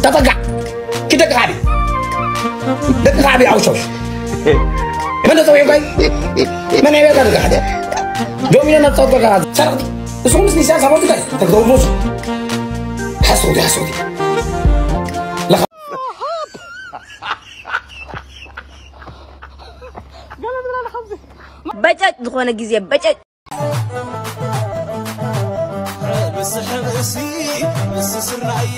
ኣጸጋዕ ኪደቂ ካዕቢ ደቂ ካዕቢ ኣውሾሽ መን ተጸዊዑ ጋይ መን ያበቃ ደቂ ሓደ ዶሚኖ ናብ ጸወት በቃ ሰረቕቲ ንስኹም ምስ ንስያ ሳቦቲ ጋይ ተግተውሉስ ሓስኹቲ ሓስኹቲ በጨጭ ዝኾነ ግዜ በጨጭ ብስሕብ እሲ ምስ ስራየ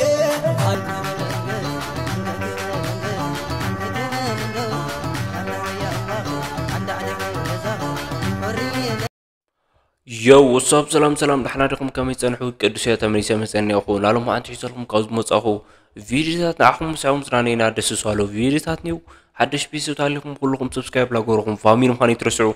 ዮው ወሳብ ሰላም ሰላም ዳሕና ዲኹም ከመይ ጸንሑ ቅዱስ እየ ተመሊሰ መጸኒ እኹ ናሎም ሓንቲ ሒዘልኩም ካብ ዝመጻኹ ቪዲዮታት ንዓኹም ምስዕኹም ዝራነይና ደስ ዝባሃሉ ቪዲዮታት ኒው ሓደሽ ቢስብ ታሊኹም ኩልኹም ሰብስክራይብ ላገርኹም ፋሚሊ ምዃን ይትረስዑ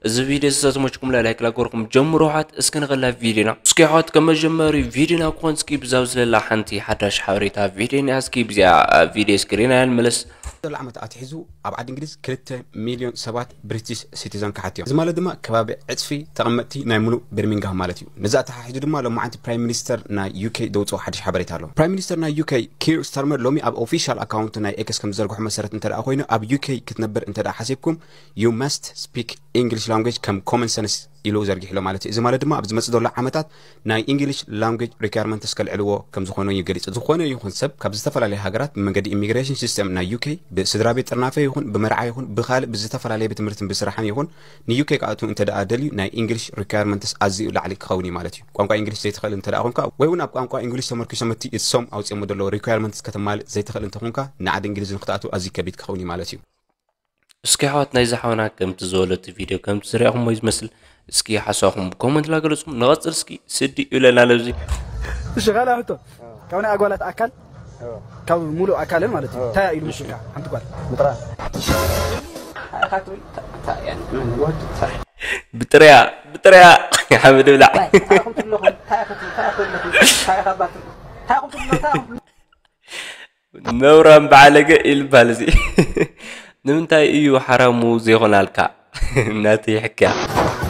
እዚ ቪድዮ ዝተመችኩም ላይክ ላገርኩም ጀምሩ ኣሕዋት እስኪ ንቐላ ቪድዮና እስኪ ኣሕዋት ከም መጀመሪ ቪድዮና ክኾን እስኪ ብዛብ ዝለላ ሓንቲ ሓዳሽ ሓበሬታ ቪድዮና እስኪ ብዚኣ ቪድዮ እስክሪና ንመለስ ዘሎ ዓመት ኣትሒዙ ኣብ ዓዲ እንግሊዝ ክልተ ሚልዮን ሰባት ብሪቲሽ ሲቲዘን ክሓትዮም እዚ ማለት ድማ ከባቢ ዕፅፊ ተቐመጥቲ ናይ ሙሉእ ብርሚንግሃም ማለት እዩ ነዚ ኣተሓሒዙ ድማ ሎማዓንቲ ፕራይም ሚኒስተር ናይ ዩኬ ዘውፅኦ ሓድሽ ሓበሬታ ኣሎ ፕራይም ሚኒስተር ናይ ዩኬ ኪር ስታርመር ሎሚ ኣብ ኦፊሻል ኣካውንቱ ናይ ኤክስ ከም ዝዘርግሖ መሰረት እንተ ደኣ ኮይኑ ኣብ ዩኬ ክትነብር እንተ ደኣ ሓሲብኩም you must speak English language ከም common sense ኢሉ ዘርጊሕሎ ማለት እዩ እዚ ማለት ድማ ኣብ ዝመፅእ ዘሎ ዓመታት ናይ English language requirements ከልዕልዎ ከም ዝኾኑ እዩ ገሊፁ ዝኾነ ይኹን ሰብ ካብ ዝተፈላለየ ሃገራት ብመንገዲ ኢሚግሬሽን ሲስተም ናይ ዩኬ ብስድራ ቤት ጥርናፈ ይኹን ብመርዓ ይኹን ብኻልእ ብዝተፈላለየ ብትምህርትን ብስራሕን ይኹን ንዩኬ ክኣትዉ እንተ ደኣ ደልዩ ናይ English requirements ኣዝዩ ላዕሊ ክኸውን እዩ ማለት እዩ ቋንቋ English ዘይትኽእል እንተ ደኣ ኾንካ ወይ እውን ኣብ ቋንቋ English ተመርኪሶም እቲ እሶም ኣውፅኦሞ ዘለዉ requirements ከተማልእ ዘይትኽእል እንተ ኾንካ ንዓዲ እንግሊዝ ንክትኣትዉ ኣዝዩ ከቢድ ክኸውን እዩ ማለት እዩ እስኪ ኣሕዋት ናይዛ ሓውና ከምቲ ዝበለቶ ቪድዮ ከምቲ ዝረኣኹሞ እዩ ዝመስል እስኪ ሓሳብኹም ብኮመንት ላገለፅኩም ንቐፅል እስኪ ስዲ ይብለና ለብዚ እሺ ካልእ ሕቶ ካብ ናይ ኣጓላት ኣካል ካብ ሙሉእ ኣካልን ማለት እዩ እንታይ ኢሉ ምስልካ ሓንቲ ጓል ብጥርያ ብጥርያ ሓመድ ብላዕ ነውራም በዓለገ ይልባል እዚ ንምንታይ እዩ ሓራሙ ዘይኾናልካ እናተይ ሕክያ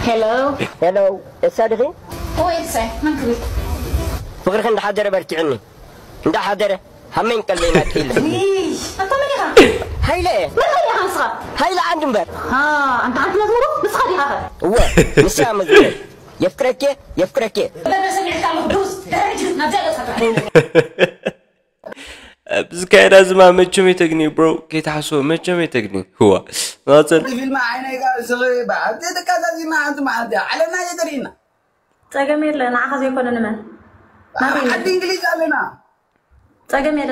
ሄሎ ሄሎ እሳ ድኺ ወይ እሰይ መን ክብል ፍቕርኺ እንዳሓደረ በርቲዕኒ እንዳሓደረ ሃመይን ቀልበይ ናትኪ ኢለ ይይ ኣንታ መን ኢኻ ሃይለ መን መን ኢኻ ንስኻ ሃይለ ዓንዱ እምበር ኣንታ ዓንዲ መዝሙሩ ንስኻ ዲኻ ኸ እወ ንሳ መዝሙረ የፍቅረኬ የፍቅረኬ በበ ሰሚዕካ ኣለኹ ዱስ ድሕሪ ሕጂ ናብዚኣ ገጽካ ጥራሕ ብዝካየዳ ዝማ መቸም የተግኒ ብሮ ከይተሓስቦ መቸም የተግኒ ህዋ ናፀል ፊልም ዓይነይ ጋር ስቕ በዓል ተተካዛዚና ኣንቲ መዓልቲ ዓለምና እየ ተሪእና ጸገም የለ ንዓኻ ዘይኮነ ንመን ዓዲ እንግሊዝ ኣለና ጸገም የለ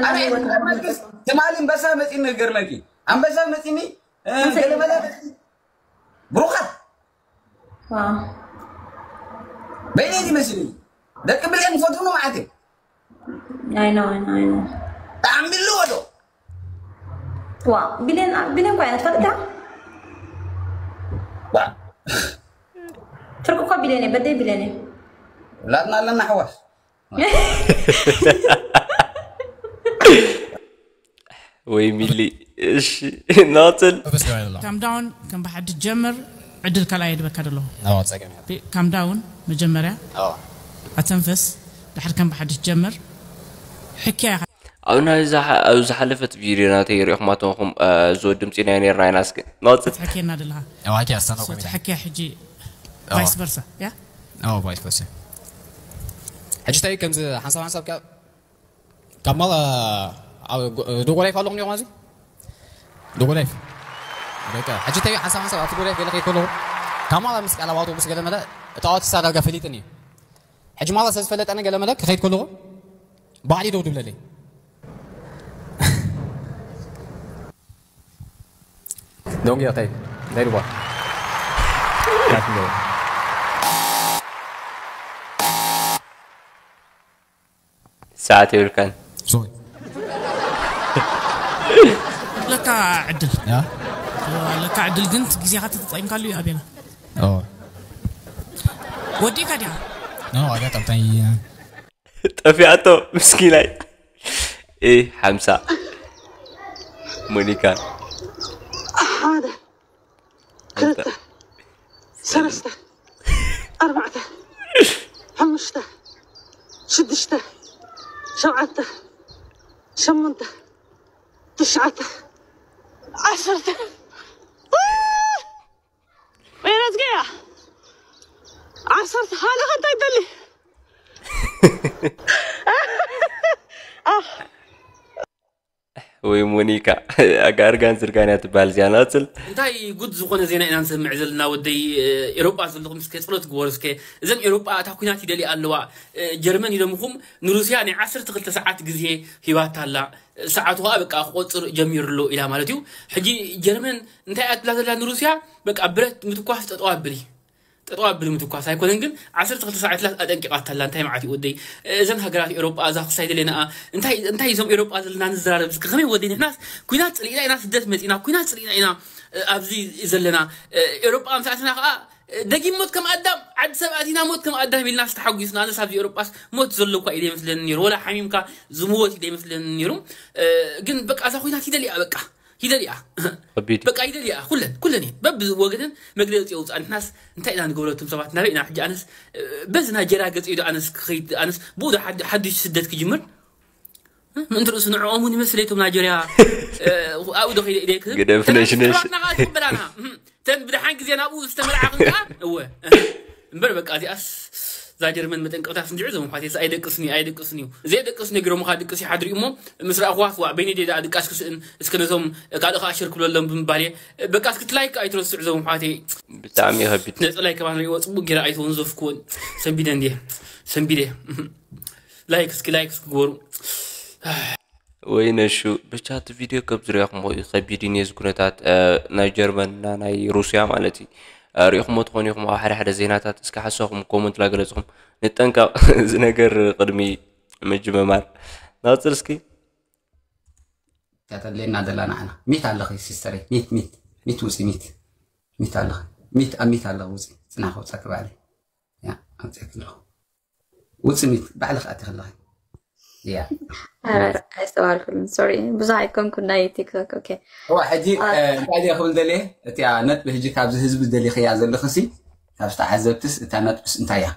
ትማሊ ኣንበሳ መፂኒ ገርመኪ ኣንበሳ መፂኒ ገለመለ ብሩኻት በይነይ ይመስልኒ ደቂ ብልዕን ፈትኑ ማለት እዩ I know, I know, I know. ተዓምቢሉ ወዶ ዋ ቢሌን ቢሌን ኳ ትፈልጣ ዋ ትርቁ እኮ ቢሌን በደይ ቢሌን ላትና ኣለና ኣሕዋት ወይ ሚሊ እሺ ናፅል ካም ዳውን ከም ብሓድሽ ጀምር ዕድል ካልኣይ የድበካ ደለኹ ኣዎ ጸገም እያ ካም ዳውን መጀመርያ ኣዎ ኣተንፈስ ድሕር ከም ብሓድሽ ጀምር ሕክያ ኢኻ ኣብ ናይ ዝሓ- ኣብ ዝሓለፈት ቪድዮ ናተይ ሪእኹማ ተንኹም ዝወ ድምፂ ናይ ነርና ኢና እስኪ ናፅል ትሕክየና ደለኻ ኣዋኪ ኣስተናው So ትሕክያ ሕጂ ቫይስ ቨርሳ ያ ኣዎ ቫይስ ቨርሳ ሕጂ ታይ ከምዚ ሓንሳብ ሓንሳብ ካብ ካብ ማላ ዶጎ ላይፍ ኣለኹም ዲኹም ኣብዚ ዶጎ ላይፍ በቃ ሕጂ ተይ ሓንሳብ ሓንሳብ ኣብቲ ጎ ላይፍ ገለ ከይከለኹ ካብ ማላ ምስ ቃል ኣብ ኣውቶቡስ ገለ መለ እታዋት ክሳ ዳርጋ ፈሊጥን እዩ ሕጂ ማላ ሰብ ዝፈለጠኒ ገለ መለ ክኸይድ ከለኹ ባዕሊ ደው ድብለለይ ዶንግ ያታይ እንታይ ልቧ ሰዓት የብልካን ሶሪ ለካ ዕድል ያ ለካ ዕድል ግን ግዜኻ ተተጠቂምካሉ እዩ ኣቤላ ኦ ወዲእካ ዲኻ ኖ ኣጋጣምታይ ጠፊኣቶ ምስኪናይ ኢ ሓምሳ ሞኒካ ሓደ ክልተ ሰለስተ ኣርባዕተ ሓሙሽተ ሽዱሽተ ሸውዓተ ሸሞንተ፣ ትሽዓተ፣ ዓሰርተ። ወይናት ገያ ዓሰርተ። ካልእ እንታይ ደሊ? ወይ ሞኒካ፣ ኣጋርጋን ዝርጋንያ ትበሃል እዚኣ። ንቐፅል። እንታይ ጉድ ዝኾነ ዜና ኢና ንሰምዕ ዘለና ወደይ። ኤሮጳ ዘለኹም እስከ ጸሎት ግበሩ እስከ። እዘን ኤሮጳ እታ ኩናት ይደልያ ኣለዋ። ጀርመን ኢሎምኹም ንሩስያ ናይ ዓሰርተ ክልተ ሰዓት ግዜ ሂባታ ኣላ። ሰዓቱ ኸዓ በቃ ክቆፅር ጀሚሩ ኣሎ ኢላ ማለት እዩ። ሕጂ ጀርመን እንታይ እያ ትብላ ዘላ ንሩስያ? በቃ ብረት ምትኳስ ጠጠው ኣብሊ። ጠጠው ኣብሊ ምትኳስ ኣይኮነን ግን ዓሰርተ ክልተ ሰዓት ኢላ ኣጠንቂቓታ ኣላ። እንታይ መዓት እዩ ወደይ? እዘን ሃገራት ኤሮጳ እዛ ክሳይ ደለና እንታይ እንታይ እዞም ኤሮጳ ዘለና ንዘራረብ እስከ ከመይ ወደይ? ንሕናስ ኩናት ጽሊእና ኢና፣ ስደት መጺና ኩናት ጽሊእና ኢና። ኣብዚ ዘለና ኤሮጳ ምሳትና ከዓ ደጊም ሞት ከም ኣዳም ዓዲ ሰብ ኣቲና ሞት ከም ኣዳም ኢልና ዝተሓጒስና። ኣነስ ኣብዚ ኤሮጳስ ሞት ዘሎ እኳ ኢለ ይመስለኒ ነይሩ፣ ወላ ሓሚምካ ዝምወት ኢለ ይመስለኒ ነይሩ። ግን በቃ እዛ ኩናት ይደልያ በቃ ይደልያ ከቢድ እዩ። በቃ ይደልያ ኩለን ኩለን እየን በብወገነን መግለፂ የውፅኣ። ንሕናስ እንታይ ኢና ንገብረቱም ሰባት ናበይ ኢና ሕጂ? ኣነስ በዚ ናይጀርያ ገፂ ዶ ኣነስ ክኸይድ ኣነስ ብኡ ዶ ሓድ- ሓዱሽ ስደት ክጅምር ምእንቲ ርእሱ ንዕኦም እውን ይመስል እቶም ናይጀርያ ኣብኡ ዶ ከይደ ኢለ ክብል ግደፍ ነሽነሽ። ተናሽ ትቕበላና ተን ብድሓን ግዜ ናብኡ ዝተመርዓኽን ከዓ እወ እምበር በቃ እዚኣስ እዛ ጀርመን መጠንቀቕታ ስንድዑ ዞም ሓቴስ ኣይደቅስኒ ኣይደቅስኒ እዩ። ዘይደቅስ ነጊሮምኻ ድቅስ ይሓድሪ እሞ ምስ ረኣኹዋስ ዋ በይነይ ደኣ ድቃስ ክስእን እስከ ነዞም ካልእ ከዓ ሸር ክብለሎም ብምባል እየ። በቃ እስኪ ትላይክ ኣይትረስዑ ዞም ሓቴ። ብጣዕሚ ከቢድ። ነፀላይ ከማን ሪእዎ ፅቡቅ ገይረ ኣይተወንዘፍኩዎን። ሰንቢደ እንድየ ሰንቢደ። ላይክ እስኪ ላይክ እስኪ ግበሩ። ወይ ነሹ ብቻ እቲ ቪድዮ ከም ዝሪኦኹም እዩ ከቢድ እዩ ነዚ ኩነታት እ፣ ናይ ጀርመን እና ናይ ሩስያ ማለት እዩ እ፣ ሪኢኹምዎ ትኾኑ ኢኹም ኣብ ሓደ ሓደ ዜናታት እስኪ ሓሳኹም ኮመንት ላገለፅኹም ንጠንቀቕ እዚ ነገር ቅድሚ ምጅምማር ናፅል እስኪ እያ ተድልየና ዘላ ንዓና። ሚት ኣለኺ ሲስተረይ፣ ሚት ሚት ሚት ውፂ ሚት ሚት ኣለኺ ሚት ኣብ ሚት ኣለኺ ውፂ ፅናኺ ውፃ ክባለ ያ ኣውፅእኪ ኣለኹ ውፂ ሚት ባዕልኺ ኣቲኺ ኣለኺ ያ ኧረ ኣይስተዋልኩልን ሶሪ ብዙሕ ኣይኮንኩ ናይ ቲክቶክ ኦኬ እዋ ሕጂ እ፣ እንታይ ድየ ክብል ደልየ እቲያ ነጥቢ ሕጂ ካብዚ ህዝቢ ደሊኽያ ዘለኽሲ ካብ ዝተዓዘብትስ እታ ነጥብስ እንታይ እያ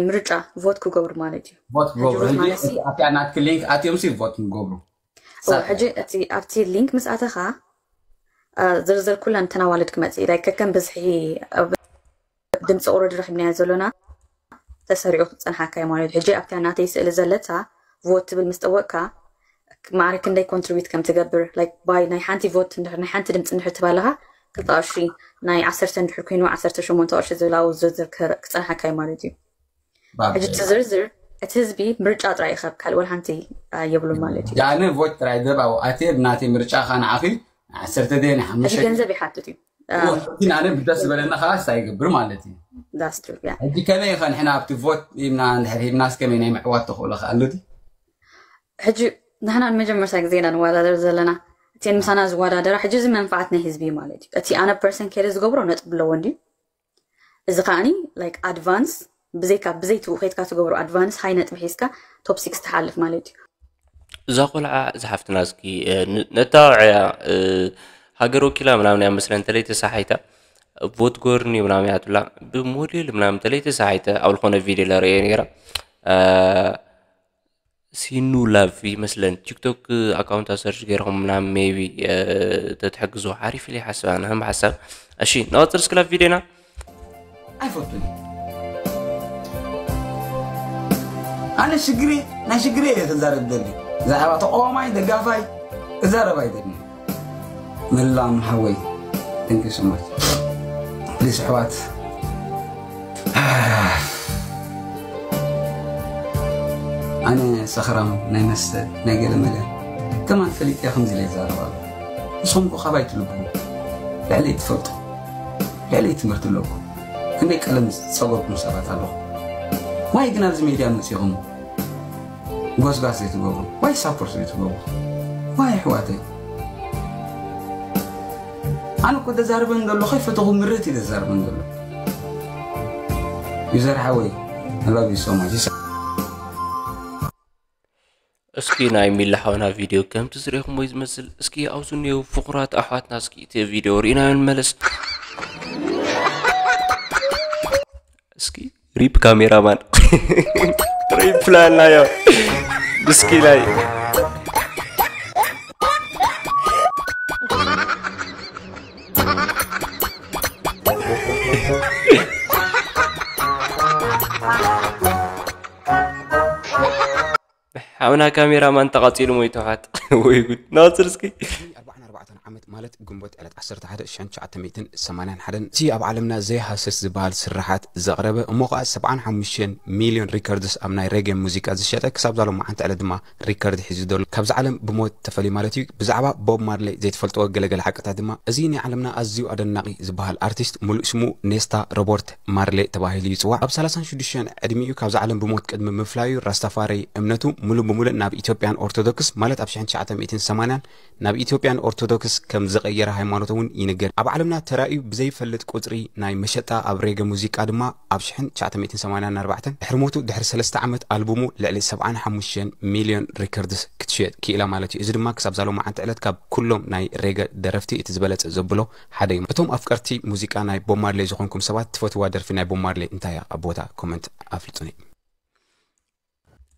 ምርጫ ቮት ክገብሩ ማለት እዩ ቮት ክገብሩ ሕጂ ሕጂ ማለት ሲ- እቲ ኣብቲያ ናትኪ ሊንክ ኣትዮም ሲ ቮት ክገብሩ ኦ፣ ሕጂ እቲ ኣብቲ ሊንክ ምስ ኣተኻ እ፣ ዝርዝር ኩለን ተናዋልድ ክመፅእ ኢለ ከከም ብዝሒ ኣብ ድምፂ ኦረዲ ረኪብናዮ ዘሎና ተሰሪዑ ክፀንሓካ እዩ ማለት እዩ ሕጂ ኣብታ ናተይ ስእሊ ዘለታ ቮት ትብል ምስ ጠወቅካ ማዕረ ክንደይ ኮንትሪቢዩት ከም ትገብር like by ናይ ሓንቲ ቮት እንድሕር ናይ ሓንቲ ድምፂ እንድሕር ትባለኻ ክልተ ቅርሺ ናይ ዓሰርተ እንድሕር ኮይኑ ዓሰርተ ሸሞንተ ቅርሺ ዝብል ኣብኡ ዝርዝር ክር- ክፀንሓካ እዩ ማለት እዩ ሕጂ እቲ ዝርዝር እቲ ህዝቢ ምርጫ ጥራይ ይኸብ ካልእ ወላ ሓንቲ የብሉን ማለት እዩ ጃነ ቮት ጥራይ ደብ ኣብኡ ኣትየ ብናተይ ምርጫ ኸ ንዓኺ ዓሰርተ ድየ ናይ ሕጂ ሓሙሽተ ገንዘብ ይሓትት እዩ ወቲ ናነ ብደስ ዝበለና ከኣ ስታ ይገብር ማለት እዩ ዳስትሩ ያ ሕጂ ከመይ ኢኸ ንሕና ኣብቲ ቮት ሂብና እንድሕር ሂብናስ ከመይ ናይ ምዕዋት ተኽእሎ ከ ኣሎ ድዩ ሕጂ ንሕና ንመጀመርታ ግዜ ኢና ንወዳደር ዘለና እተን ምሳና ዝወዳደራ ሕጂ እዚ መንፋዓት ናይ ህዝቢ እዩ ማለት እዩ እቲ ኣነ ፐርሰን ከይደ ዝገብሮ ነጥቢ ኣለዎ እንድዩ እዚ ከዓኒ like ኣድቫንስ ብዘይካ ብዘይትኡ ከይድካ ትገብሮ ኣድቫንስ ሃይ ነጥቢ ሒዝካ ቶፕ ሲክስ ትሓልፍ ማለት እዩ እዛ ቆልዓ እዛ ሓፍትና እስኪ እ፣ ን- ነታወዐያ እ፣ ሃገር ወኪላ ምናምን እያ መስለ እንተለይ ተሳሓይታ ቮት ጎርኒ ምናምን እያ ትብላ ብሞዴል ምናምን እንተለይ ተሳሓይተ ኣብ ዝኾነ ቪድዮ ላ ርእየ ነይራ እ፣ ሲኑ ላቭ ይመስለን ቲክቶክ ኣካውንታ ሰርች ገይርኹም ምናምን ሜቢ ተትሕግዞ ሓሪፍ ኢለ ይሓስብ ኣነ ከም ሓሳብ እሺ ንቐፅል እስክላ ቪድዮና ኣይፈቱን ኣነ ሽግሪ ናይ ሽግሪ እየ ክዛረብ ደሊ ብዛዕባ ተቃዋማይ ደጋፋይ ክዛረብ ኣይደሊ ምላም ሓወይ thank you so much please ኣሕዋት ኣነ ሰኽራም ናይ መስተ ናይ ገለመለ ከማን ፈሊጠ ከምዚ ኢለ ይዛረብ ኣሎ ንስኹም ኮ ካባይ ትልብኹም ልዕለይ ትፈልጡ ልዕለይ ትምህርቲ ኣለኩም ክንደይ ቀለም ዝፀገብኩም ሰባት ኣለኹም ዋይ ግን ኣብዚ ሜድያ መፂኹም ጎስጓስ ዘይትገብሩ ዋይ ሳፖርት ዘይትገብሩ ዋይ ኣሕዋተይ ኣነ እኮ ተዛርበን ዘሎ ከይፈተኹ ምርት እዩ ተዛርበን ዘሎ ዩዘር ሓወይ I love you so much እስኪ ናይ ሚላ ሓውና ቪድዮ ከምቲ ዝሪእኹሞ እዩ ዝመስል እስኪ ኣብዚ እኒው ፍቑራት ኣሕዋትና እስኪ እቲ ቪድዮ ርኢናዮ ንመለስ እስኪ ሪፕ ካሜራማን ሪፕ ላናዮ እስኪ ናይ ኣምና ካሜራማን ተቐጺሉ ሞይቱ ኻት። ወይ ጉድ። ናወፅር እስኪ። ኣርባዓን ኣርባዕተን ዓመት ማለት ግንቦት ዕለት ዓሰርተ ሓደ ሽሕን ትሽዓተ ሚእትን ሰማንያን ሓደን እቲ ኣብ ዓለምና ዘይሃስስ ዝበሃል ስርሓት ዘቕረበ እሞ ኸዓ ሰብዓን ሓሙሽተን ሚልዮን ሪከርድስ ኣብ ናይ ሬጌ ሙዚቃ ዝሸጠ ክሳብ ዛሎም መዓንቲ ዕለት ድማ ሪከርድ ሒዙ ዘሎ ካብዚ ዓለም ብሞት ተፈልዩ ማለት እዩ። ብዛዕባ ቦብ ማርሌ ዘይትፈልጥዎ ገለገለ ሓቅታት ድማ እዚ ናይ ዓለምና ኣዝዩ ኣደናቒ ዝበሃል ኣርቲስት ሙሉእ ስሙ ኔስታ ሮቦርት ማርሌ ተባሂሉ ይፅዋዕ። ኣብ ሰላሳን ሽዱሽተን ዕድሚኡ ካብዚ ዓለም ብሞት ቅድሚ ምፍላዩ ራስታፋሪ እምነቱ ሙሉእ ብሙሉእ ናብ ኢትዮጵያን ኦርቶዶክስ ማለት ኣብ ሽሕን ትሽዓተ ሚእትን ሰማንያን ናብ ኢትዮጵያን ኦርቶዶክስ ከም ዝቐየረ ሃይማኖት እውን ይንገር። ኣብ ዓለምና ተራእዩ ብዘይፈልጥ ቁፅሪ ናይ መሸጣ ኣብ ሬገ ሙዚቃ ድማ ኣብ ሽሕን ትሽዓተ ሚእትን ሰማንያን ኣርባዕተን ድሕሪ ሞቱ ድሕሪ ሰለስተ ዓመት ኣልቡሙ ልዕሊ ሰብዓን ሓሙሽተን ሚልዮን ሪከርድስ ክትሽየጥ ክኢላ ማለት እዩ። እዚ ድማ ክሳብ ዛሎም መዓንቲ ዕለት ካብ ኩሎም ናይ ሬገ ደረፍቲ እቲ ዝበለፀ ዘብሎ ሓደ እዩ። እቶም ኣፍቀርቲ ሙዚቃ ናይ ቦብ ማርሌ ዝኾንኩም ሰባት ትፈትዋ ደርፊ ናይ ቦብ ማርሌ እንታይ እያ? ኣብ ቦታ ኮመንት ኣፍልጡኒ።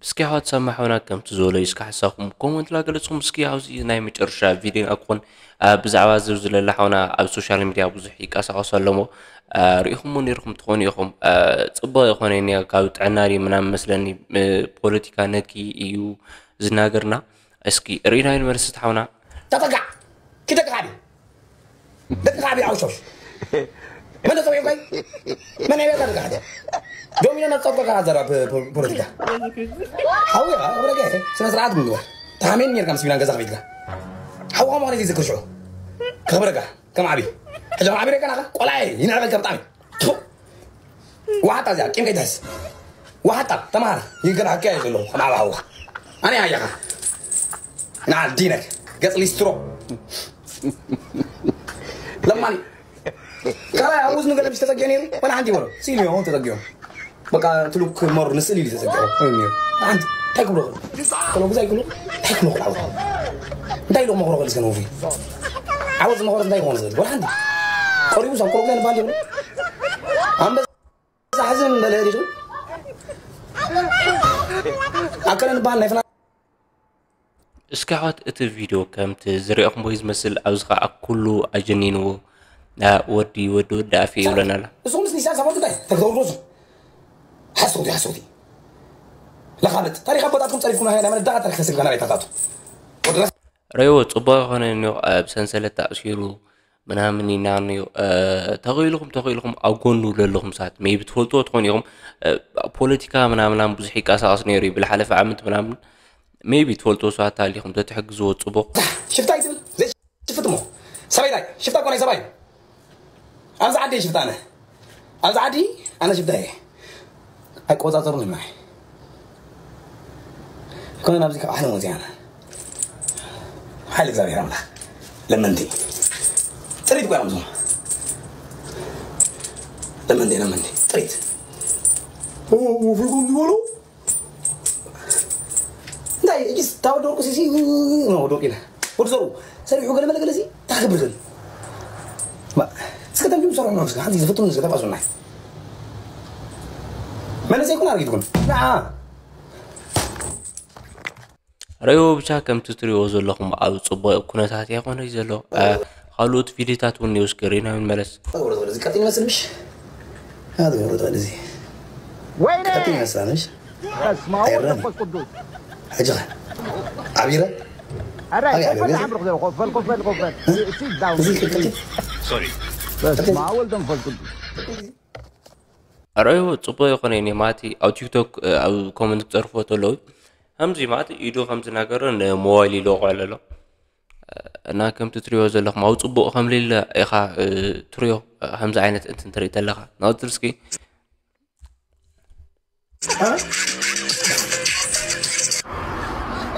እስኪ ኣሕዋት ሰማሕውና ከምቲ ዝበሎ እዩ እስኪ ሓሳብኩም ኮመንት ላገለፅኩም እስኪ ኣብዚ ናይ መጨረሻ ቪድዮ ክኾን ብዛዕባ እዚ ዝለላ ሓውና ኣብ ሶሻል ሚድያ ብዙሕ ይቀሳቀሱ ኣለሞ ርኢኹምዎ ነይርኩም ትኾኑ ኢኹም ፅቡቅ ይኾነ ካብ ጥዕና ድዩ ምናምን መስለኒ ፖለቲካ ነኪ እዩ ዝናገርና እስኪ ርኢና ይንመልስ ሓውና ተጠጋዕ ኪተካ ሓዲ ደቂ ካዕቢ ኣውሾሽ መን ተፀዊዑ ከይ መን ኣበይ ከ ደቂ ሓደ ዶሚኖ ነፀብቀካ ዘራ ፖለቲካ ሓዊ ብረገ ስነ ስርዓት ምግባር ተሃሜን ኔርካ ምስ ሚላን ገዛ ከፊትካ ሓውኻ ምዃነ ዘይዝክር ሽዑ ከብረጋ ከም ዓቢ ሕጂ ከም ዓቢ ደቀናኻ ቆልዓ ይንዕበልካ ብጣዕሚ ዋሓጣ እዚኣ ቂም ከይትሕዝ ዋሓጣ ተምሃር ይገርሃካ እየ ዘለኹ ከም ዓብ ሓውኻ ኣነ ኣያኻ ንዓል ዲነክ ገጽ ሊስትሮ ለማኒ ካልኣይ ኣብ ውዝኑ ገለ ምሽ ተጸጊዑ ነይሩ ወላ ሓንቲ ይበሎ ሲሉ እዮም ተጸጊዖም በቃ ትሉክ መሩ ንስእል ኢሉ ተጸጊዖም ሓንቲ እንታይ ክብሎ ከሎ ግዛ ይክሎ እንታይ ክብሎ ክልዓወት እንታይ ኢሉ ክመኽሮ ከልስከ ነውፊ ዓወት ዝመኽሮ እንታይ ክኾን ዝብል ወላ ሓንቲ ቀሪቡ ሳብ ኮሮግና ንባል ይብሎ ኣንበሳ ዝሓዝን በለ ዲኹ ኣከለ ንበሃል ናይ ፍና እስኪ ኣሕዋት እቲ ቪድዮ ከምቲ ዝሪኦኹምዎ እዩ ዝመስል ኣብዚ ከዓ ኩሉ ኣጀኒንዎ ወዲ ወዲ ወዲ ኣፌ ይብለና ኣላ እሱ ምስ ኒሳን ሰቦት እንታይ ተግተውርሱ ሓሰውቲ ሓሰውቲ ለኻብጥ ታሪክ ኣቦታትኩም ፀሪፍኩም ናይ መነዳኻ ታሪክ ተስልካ ናበይ ታታቱ ረይዎ ፅቡቅ ይኮነ እኒኦ ኣብ ሰንሰለት ተኣሲሩ ምናምን ኢና እኒኦ ተኽኢልኩም ተኽኢልኩም ኣብ ጎኑ ለለኹም ሰባት ሜቢ ትፈልጥዎ ትኾኑ ኢኹም ፖለቲካ ምናምናም ብዙሕ ይቀሳቀስ ነይሩ እዩ ብልሓለፈ ዓመት ምናምን ሜቢ ትፈልጥዎ ሰባት ተሃሊኹም ተትሕግዝዎ ፅቡቅ ሽፍታ ይትብል ዘይሽፍት እሞ ሰበይታይ ሽፍታ እኮ ናይ ሰባይ ኣብዚ ዓዲ ሽፍታ ኣነ ኣብዚ ዓዲ ኣነ ሽፍታ እየ ኣይቆፃፀሩን ማይ ኣይኮነን ኣብዚ ካብ ዓለም ወፂኣና ሓይሊ እግዚኣብሔር ኣምላኽ ለመንቲ ጥሪት እኮ እዮም ለመንቲ ለመንቲ ጥሪት ፍልኩም ዝበሉ እንታይ እጅስ ታወደ ወርቁ ሲሲ ወደ ወርቁ ኢለ ወዲ ዘሩ ሰሪሑ ገለ መለ ገለሲ ታክብር ገለ እስከ ተምጅም ሰሩ ነው እስከ ሓንቲ ዝፍትኑ እስከ ተባዙና መለሰ ይኩን ኣርጊትኩም ንዓ ረእይዎ ብቻ ከምቲ ትሪእዎ ዘለኹም ኣብ ፅቡቅ ኩነታት ኣይኮነ እዩ ዘሎ ካልኦት ቪድዮታት እውን የውስኪ ርኢና ንመለስ ዝቀጥ ይመስል ምሽ ዝገብሮ እዚ ቀጥ ይመስላ ምሽ ኣይረን ሕጂ ዓቢረ ኣበይ ዓቢረ ገዛ እዚ ክልክል ኣርኣይዎ ፅቡቅ ይኮነ ኔ ማቲ ኣብ ቲክቶክ ኣብ ኮመንት ክፀርፎ ተለዉ ከምዚ ማቲ ኢዱ ከምዝናገሮ ንሞባይል ኢሉ ቆዕሎ ኣሎ እና ከምቲ ትሪኦ ዘለኹም ኣብ ፅቡቅ ከምሌለ ኢኻ ትሪኦ ከምዚ ዓይነት እንትን ትርኢ ተለኻ ናወፅል እስኪ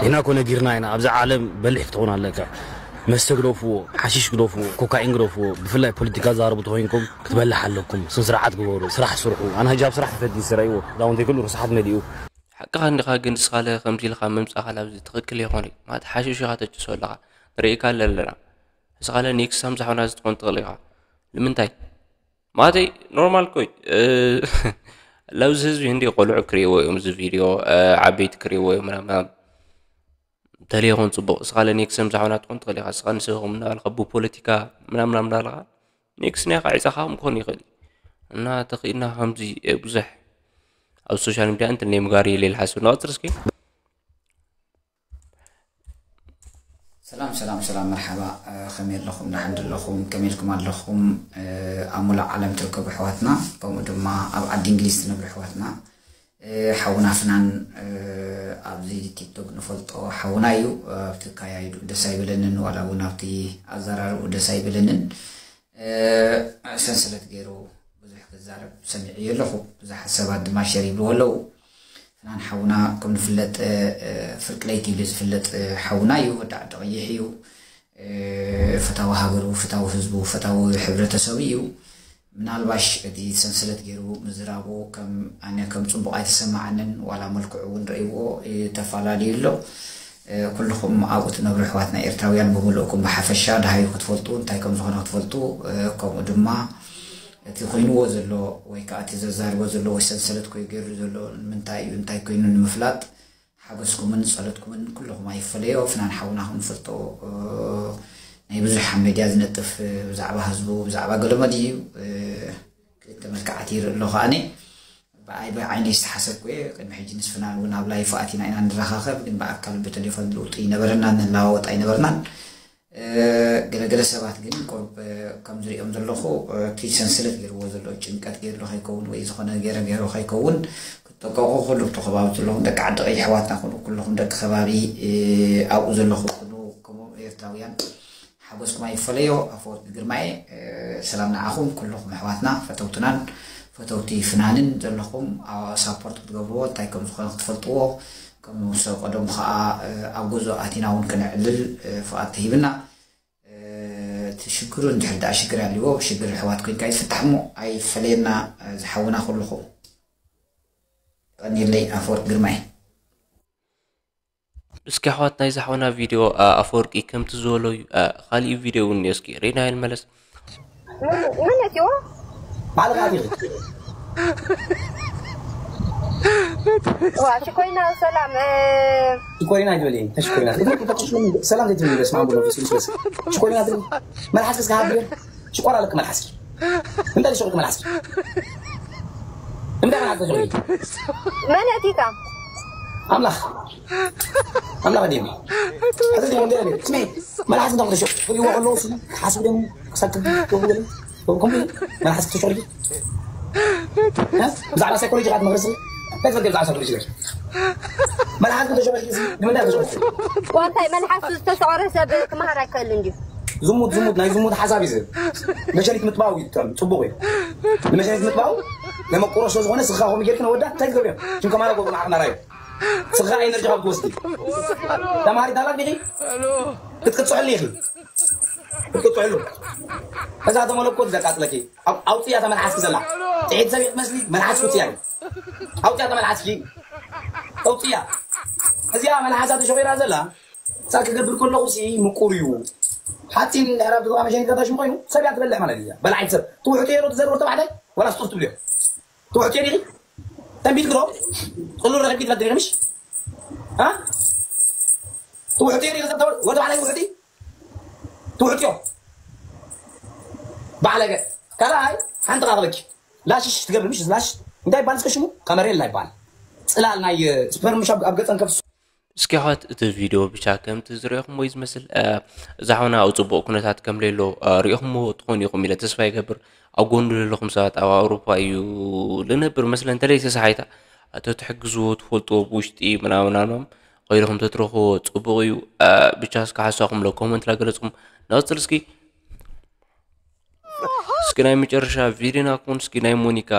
ኢና ኮ ነጊርና ኢና ኣብዚ ዓለም በሊሕ ክትኾን ኣለካ መስተ ግደፍዎ ሓሽሽ ግደፍዎ ኮካኢን ግደፍዎ ብፍላይ ፖለቲካ ዛረቡ ተኮይንኩም ክትበልሕ ኣለኩም ስነ ስርዓት ግበሩ ስራሕ ስርሑ ኣነ ሕጂ ኣብ ስራሕ ተፈዲስ ረእይዎ ክዳውንተይ ኩሉ ርስሓት መሊኡ ሓቅኻ እንዲኻ ግን ንስኻለ ከምዚ ኢልኻ ምምጻእኻ ላብዚ ትኽክል ኣይኮነይ ማለት ሓሽሽ ኢኻ ተጭሶ ኣለኻ ንርእይካ ኣለና ንስኻለ ኔክስት ሳምዚ ሓውና እዚ ትኾን ትኽእል ኢኻ ንምንታይ ማለተይ ኖርማል እኮ እዩ ለብዚ ህዝቢ ህንዲ ቆልዑ ክርእይዎ እዮም እዚ ቪድዮ ዓበይቲ ክርእይዎ እዮም ምናምን ተለይኹም ፅቡቅ እስኻ ለኔክሰም ዝሓውና ትኾን ትኽእል ኢኻ እስኻ ንስኹም እናበልካ ብፖለቲካ ምናምና ምናልካ ኔክስ ናይ ቃዒፃኻ ምኮን ይኽእል እዩ እና ተኽኢልና ከምዚ ብዙሕ ኣብ ሶሻል ሚድያ እንትን ናይ ምጋር የለ ኢልሓስብ ንቐፅር እስኪ ሰላም ሰላም ሰላም፣ መርሓባ። ከመይ ኣለኹም? ንሓንዲ ኣለኹም? ከመይ ኢልኩም ኣለኹም? ኣብ ሙሉእ ዓለም ትርከቡ ኣሕዋትና፣ ከምኡ ድማ ኣብ ዓዲ እንግሊዝ ትነብሩ ኣሕዋትና፣ ሓውና ፍናን ኣብዚ ቲክቶክ ንፈልጦ ሓውና እዩ። ኣብቲ ካያይዱ ደስ ኣይበለንን፣ ዋላ እውን ኣብቲ ኣዘራርቡ ደስ ኣይበለንን። ሰንሰለት ገይሩ ብዙሕ ክዛረብ ሰሚዐዮ ኣለኹ። ብዙሓት ሰባት ድማ ሸር ይብልዎ ኣለዉ። ፍናን ሓውና ከም ንፍለጥ፣ ፍርቂ ለይቲ ኢሉ ዝፍለጥ ሓውና እዩ። ወዲ ዓዲ ቀይሕ እዩ። ፈታዊ ሃገሩ፣ ፈታዊ ህዝቡ፣ ፈታዊ ሕብረተሰቡ እዩ። ምናልባሽ እቲ ሰንሰለት ገይሩ ምዝራቡ ከም ኣነ ከም ጽቡቕ ኣይተሰማዓንን፣ ዋላ መልክዑ እውን ረእይዎ ተፈላለዩ ኣሎ። ኩልኹም ኣብኡ ትነብሩ ኣሕዋትና ኤርትራውያን ብምልእኩም ብሓፈሻ ደሃዩ ክትፈልጡ፣ እንታይ ከም ዝኾነ ክትፈልጡ፣ ከምኡ ድማ እቲ ኮይንዎ ዘሎ ወይ ከዓ እቲ ዘዛርቦ ዘሎ ወይ ሰንሰለት ኮይኑ ገይሩ ዘሎ ንምንታይ እዩ፣ እንታይ ኮይኑ ንምፍላጥ ሓጎስኩምን ጸሎትኩምን ኩልኹም ኣይፈለዮ። ፍናን ሓውና ክንፈልጦ ናይ ብዙሕ ኣብ ሜድያ ዝነጥፍ ብዛዕባ ህዝቡ ብዛዕባ ገለመድ እዩ። ክልተ መልክዓት ይርኢ ኣሎ ከኣነ ብኣይ ብዓይነይ ዝተሓሰብኩ እየ። ቅድሚ ሕጂ ምስ ፍናን እውን ኣብ ላይፍ ኣቲና ኢና ንረኻኸብ፣ ግን ብኣካል ብቴሌፎን ልውጢ ይነበረና፣ ንለዋወጥ ኣይነበርናን። ገለገለ ሰባት ግን ቁርብ ከም ዝሪኦም ዘለኹ እቲ ሰንሰለት ገይርዎ ዘሎ ጭንቀት ገይርሉ ከይከውን ወይ ዝኾነ ገይረ ገይሮ ከይከውን ክትጠቀቁ ኩሉ እቲ ከባቢ ዘለኹም ደቂ ዓዲ ቀይሕ ኣሕዋትና ኩኑ ኩለኹም ደቂ ከባቢ ኣብኡ ዘለኹ ኩኑ ከምኡ ኤርትራውያን ሓጎስኩም ኣይፈለዮ። ኣፈወርቂ ግርማየ ሰላም ንዓኹም ኩለኹም ኣሕዋትና ፈተውትናን ፈተውቲ ፍናንን ዘለኹም ሳፖርት ክትገብርዎ እንታይ ከም ዝኾነ ክትፈልጥዎ ከም ምስ ቀደሙ ከዓ ኣብ ገዝኡ ኣቲና እውን ክነዕልል ፍቓድ ተሂብና። እቲ ሽግሩ እንድሕር ደኣ ሽግር ኣልዎ ሽግር ኣሕዋት ኮይንካ ይፍታሕ እሞ ኣይፈለየና ዝሓውና ኩልኹም። ቀኒለይ ኣፈወርቅ ግርማይ። እስኪ ኣሕዋት ናይ ዝሓውና ቪድዮ ኣፈወርቂ ከምቲ ዝበሎ እዩ። ካሊእ ቪድዮ እውን እስኪ ሬና ይልመለስ። ምን እትዎ ባዕልኻ ኣቲኺ ዋ ሽኮይና ሰላም ሽኮሪና ኣይትበልየኒ ተሽኮሪና ሰላም ዘይትብሊ በስመ ኣብ ወመንፈስ ቅዱስ በስ ሽኮሪና ትብል መልሓስኪ እስከ ሃቢ ሽቆር ኣለክ መልሓስኪ እንታይ ዝሸቁልክ መልሓስኪ እንታይ መልሓስ ተሸቁልኪ መን እቲካ ኣምላኽ ኣምላኽ ዲም ሕዚ ዲም እንደለ ስሚ መልሓስ እንዳ ተሸቁ ይወ ከለዉ ስሚ ሓስብ ደም ክሳብ ክብ ይወ ገለ ከምኡ መልሓስ ተሸቁልኪ ብዛዕባ ሳይኮሎጂ ካ ትመክርስ እንታይ ትፈልጥ ብዛዕባ ሳይኮሎጂ ገር መልሓስ ተሸቁልኪ ንምንታይ ተሸቁልኪ ዋንታይ መልሓሱ ዝተሰቆረ ሰብ ክመሃር ኣይክእል እንድዩ ዝሙት ዝሙት ናይ ዝሙት ሓሳብ እዩ ዝህብ መሸኒት ምጥባው እዩ ጥዑም ፅቡቅ እዩ ንመሸኒት ምጥባው ናይ መቆሮ ስለ ዝኾነ ስኻ ከምኡ ጌርኪ ነወዳ እንታይ ትገብርዮ ሽም ከማና ጎብሩ ዓቕና ራዩ ስኻ ኤነርጂ ካብ ትወስዲ ተማሃሪት ኣላ ዲኺ ክትቅፅዕሉ ኢኺ ክትቅፅዕሉ እዛ ተመለኮት ዘቃፅለኪ ኣውፅያ ተመልሓስኪ ዘላ ጥዒት ሰብ ክትመስሊ መልሓስኪ ውፅያ ኣውፅያ ተመልሓስኪ ኣውፅያ እዚኣ መልሓሳ ተሸቂራ ዘላ ሳብ ክገብር ከለኹ ሲ ምቁር እዩ ሓፂን ድሕር ኣብ ዝገባ መሸኒት ገባሽም ኮይኑ ሰብ እያ ትበልዕ ማለት እዩ በላዓይቲ ሰብ ትውሕጡ የሮ ትዘርወር ተባዕታይ ወላ ስጡር ትብልዮ ትውሕጡ የሪኺ ተንቢት ግሮ ቅሉ ረኺብኪ ትፈልጥ ሪኺ ምሽ ትውሕጡ የሪኺ ሰብ ተበል ወደ ባዕላይ ውሕጢ ትውሕጥዮ ባዕለገ ካልኣይ ሓንቲ ቃቕበኪ ላሽሽ ትገብር ምሽ ላሽ እንታይ ይባል እስከ ሽሙ ከመሬላ ይባል ፅላል ናይ ስፐርምሽ ኣብ ገፀን ከፍሱ እስኪ ኣሕዋት እቲ ቪድዮ ብቻ ከምቲ ዝሪኦኹምዎ እዩ ዝመስል። እዛ ሓውና ኣብ ፅቡቕ ኩነታት ከም ሌሎ ሪኦኹምዎ ትኾኑ ኢኹም ኢለ ተስፋ ይገብር። ኣብ ጎኑ ዘለኹም ሰባት ኣብ ኣውሮፓ እዩ ልነብር መስለ እንተለይ ተሰሓይታ ተትሕግዝዎ ትፈልጥዎ ብውሽጢ ምናምን ኣልማም ኸይድኹም ተትረኽቦ ፅቡቕ እዩ። ብቻ እስከ ሓሳኹም ለ ኮመንት ላገለፅኩም ንቐፅል እስኪ እስኪ ናይ መጨረሻ ቪድዮና ክውን እስኪ ናይ ሞኒካ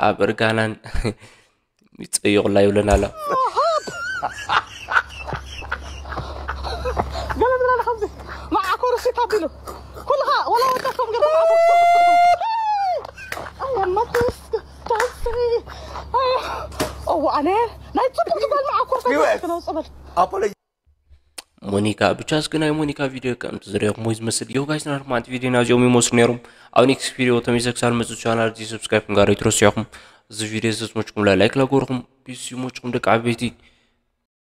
ኣብ እርጋናን ይፀይቑላ ይብለና ኣሎ። ገለ ዝብላለ ከምዚ መዓኮር እሲ ታቢሉ ኩልኻ ወላ ወዳቶም ገለ መዓኮር ኣየመትስ ተስሪ እዎ ኣነ ናይ ፅቡቅ ዝበል መዓኮር ከነውፅበል ሞኒካ ብቻ እስኪ ናይ ሞኒካ ቪድዮ ከምቲ ዝሪኦኹም ወይ ዝመስል ዮ ጋይስ ናርማንት ቪድዮ ናዚኦም ይመስሉ ነይሮም ኣብ ኔክስት ቪድዮ ተመይሰ ክሳብ መፅእ ቻናል እዚ ሰብስክራይብ ክንጋር ይትረስዑኹም እዚ ቪድዮ ዝተመችኩም ላይክ ላጎርኹም ፒስ ይመችኩም ደቂ ዓበይቲ